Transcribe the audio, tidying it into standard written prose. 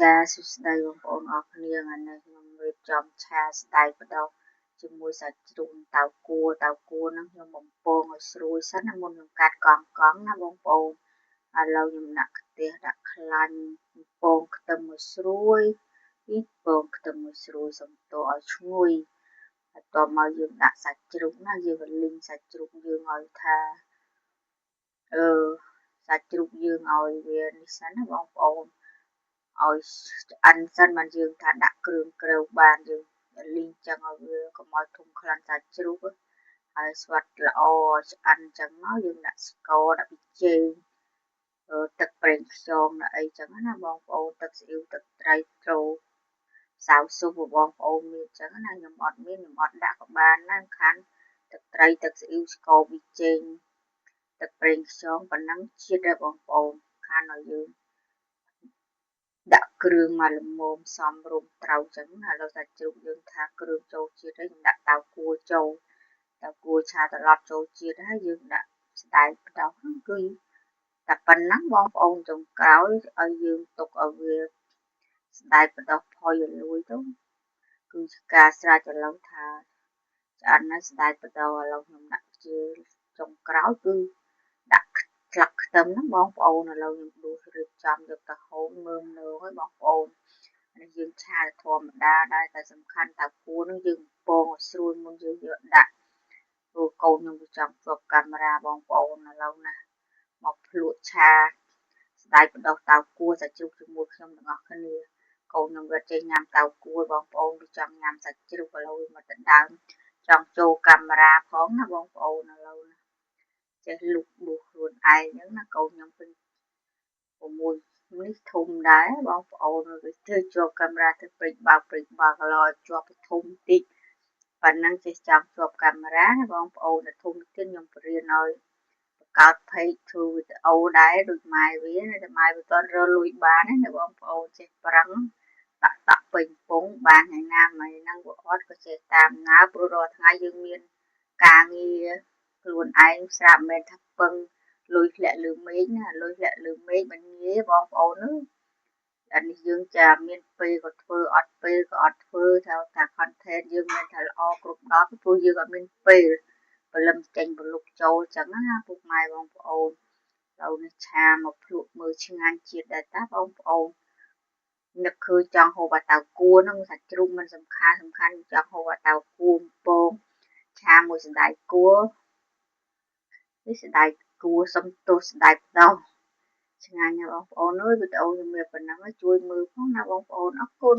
ចាសួស្តីបងប្អូនអរគ្នាថ្ងៃនេះខ្ញុំរៀបចំឆាសណ្តែកបណ្តុះជាមួយសាច់ជ្រូកតៅគួតៅគួហ្នឹងខ្ញុំបំពងឲ្យស្រួយសិនណាមុនខ្ញុំកាត់កង់កង់ណាបងប្អូនឥឡូវខ្ញុំដាក់ខ្ទះដាក់ខ្លាញ់បំពងខ្ទឹមឲ្យស្រួយនេះពងខ្ទឹមឲ្យស្រួយសំទោឲ្យឈ្ងុយបន្ទាប់មកយើងដាក់សាច់ជ្រូកណាយើងក៏លីងសាច់ជ្រូកយើងឲ្យថាអឺសាច់ជ្រូកយើងឲ្យវានេះសិនណាបងប្អូនឲ្យឆ្អិនសិនបានយើងថាដាក់គ្រឿងក្រៅបានយើងលីងចឹងឲ្យវាកុំឲ្យធំក្លិនសាច់ជ្រូកហើយស្វិតល្អឆ្អិនចឹងមកយើងដាក់ស្ករដាក់ប៊ីចេងទឹកប្រេងខ្យងដាក់អីចឹងណាបងប្អូនទឹកស៊ីអ៊ីវទឹកត្រីត្រូសាវស៊ុបបងប្អូនមានចឹងណាខ្ញុំអត់មានខ្ញុំអត់ដាក់ក៏បានដែរខាន់ទឹកត្រីទឹកស៊ីអ៊ីវស្ករប៊ីចេងទឹកប្រេងខ្យងប៉ុណ្ណឹងជាតិដែរបងប្អូនខាន់ឲ្យយើងដាក់គ្រឿងមកល្មមសំរុំត្រូវចឹងណាឥឡូវសាច់ជ្រូកយើងថាគ្រឿងចូលជាតិហើយខ្ញុំដាក់តៅគួចូលតៅគួឆាត្រឡប់ចូលជាតិហើយយើងដាក់ស្ដែកបណ្ដោះហ្នឹងគឺតែប៉ុណ្ណឹងបងប្អូនចុងក្រោយឲ្យយើងទុកឲ្យវាស្ដែកបណ្ដោះផុយឲ្យលួយទៅគឺជាការស្រេចឥឡូវថាឆ្អិនហើយស្ដែកបណ្ដោះឥឡូវខ្ញុំដាក់ជាចុងក្រោយគឺដាក់ស្លឹកខ្ទឹមហ្នឹងបងប្អូនឥឡូវខ្ញុំដួសរៀបចំយកទៅហូបមើមនៅហើយបងប្អូននេះយើងឆាធម្មតាដែរតែសំខាន់តៅគួរនឹងយើងពងឲ្យស្រួលមុនយើងយកដាក់ព្រោះកូនខ្ញុំវាចង់ជាប់កាមេរ៉ាបងប្អូនឥឡូវណាមកភ្លក់ឆាស្ដែកបណ្ដោះតៅគួរសាច់ជ្រូកជាមួយខ្ញុំទាំងអស់គ្នាកូនខ្ញុំវាចេះញ៉ាំតៅគួរបងប្អូនវាចង់ញ៉ាំសាច់ជ្រូកឥឡូវវាមកដណ្ដើមចង់ចូលកាមេរ៉ាផងណាបងប្អូនឥឡូវណាចេះលុកដួសខ្លួនឯងហ្នឹងណាកូនខ្ញុំពេញ6នេះធំដែរបងប្អូនវាធ្វើជាប់កាមេរ៉ាទៅព្រិចបើកព្រិចបើកឡជាប់ទៅធំតិចប៉ុណ្ណឹងចេះចង់ជាប់កាមេរ៉ាណាបងប្អូនទៅធំទៀតខ្ញុំបរៀនឲ្យបង្កើត page ធ្វើវីដេអូដែរដូចម៉ែវាតែម៉ែវាទាន់រកលុយបានណាបងប្អូនចេះប្រឹងតាក់តាក់ពេញពងបានថ្ងៃណាថ្ងៃហ្នឹងវាអត់ក៏ចេះតាមណាព្រោះរាល់ថ្ងៃយើងមានការងារខ្លួនឯងស្រាប់មិនមែនថាពឹងលុយធ្លាក់លើមេឃណាលុយធ្លាក់លើមេឃមិនងាយបងប្អូននោះអានេះយើងចាមានពេលក៏ធ្វើអត់ពេលក៏អត់ធ្វើថាថា content យើងមិនថាល្អគ្រប់ដល់ព្រោះយើងអត់មានពេលព្រលឹមចេញប្រលុកចូលចឹងណាពុកម៉ែបងប្អូនឥឡូវនេះឆាមកភ្លក់មើលឆ្ងាញ់ជាតិដែរតាបងប្អូននឹកឃើញចង់ហូបអាតៅគួរហ្នឹងសាច់ជ្រូកមិនសំខាន់សំខាន់ចង់ហូបអាតៅគួរពងឆាមួយសណ្តែកគួរនេះសណ្តែកគួរសុំទោសសណ្តែកបណ្ដោះឆ្ងាញ់ណាស់បងប្អូនអើយវីដេអូខ្ញុំមានប៉ុណ្ណឹងជួយមើលផងណាបងប្អូនអរគុណ។